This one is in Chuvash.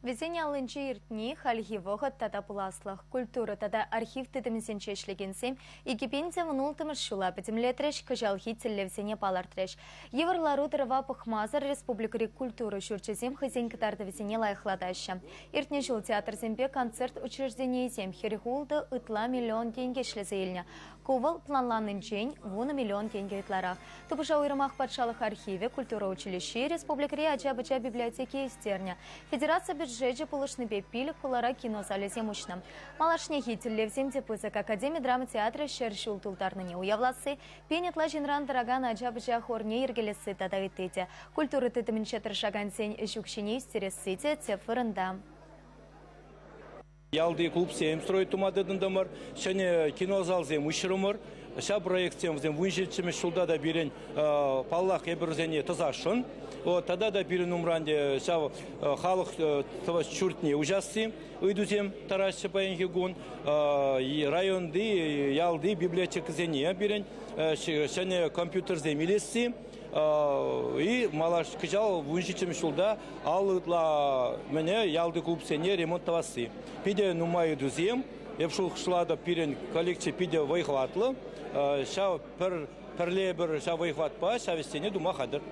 Вӗсен аллинче иртни, хальхи вӑхӑт тата пуласлӑх. Культура тата архив тытӑмӗсенче ӗҫлекенсем 2016-мӗш ҫула пӗтӗмлетрӗҫ, кӑҫалхи тӗллевсене палӑртрӗҫ. Йывӑр лару-тӑрӑва пӑхмасӑр республикӑри культура ҫурчӗсем хӑйсен кӑтартӑвӗсене лайӑхлатаҫҫӗ. Иртнӗ ҫул театрсемпе концерт учрежденийӗсем 46 ытла миллион тенкӗ ӗҫлесе илнӗ. Ку вӑл планланинчен 10 миллион тенкӗ ытларах. Тупӑша уйрӑмах патшалӑх архивӗ, культура училищи, республикӑри ача-пӑча библиотеки ӳстернӗ. Федераци бюджечӗ пулӑшнипе 5 хулара кино залӗсем уҫнӑ. Малашнехи тӗллевсем те пысӑк. Академи драма театрӗ 100 ҫул тултарнине уявласси, пин ытла ҫынран тӑракан ача-пӑча хорне йӗркелесси тата ытти те. Культура тытӑмӗнче тӑрӑшакансен ӗҫ укҫине ӳстересси те тӗп вырӑнта. Ялти клубсем строить тума тытӑнтӑмӑр, ҫӗнӗ кинозалсем уҫрӑмӑр. Ҫав проектсем вӗсем 17-мӗш ҫулта та пирӗн, паллах, эпир вӗсене тӑсасшӑн. Тата та пирӗн умран ҫав халӑх ҫуртне уҫасси ыйтусем тӑраҫҫӗ паянхи кун. Районти, ялти библиотекӑсене пирӗн ҫӗнӗ компьютерсем илесси. И малаш кӑҫал 17-мӗш ҫулта 50 ытла мӗне ялти клубсене ремонт тӑвасси. Питӗ нумай ыйтусем. Эп шухӑшлатӑп, пирӗн коллекци питӗ вӑй-хӑватлӑ. Ҫав пӗр пӗрле пӗр ҫав вӑй-хӑватпа ҫав ӗҫсене тума хатӗр.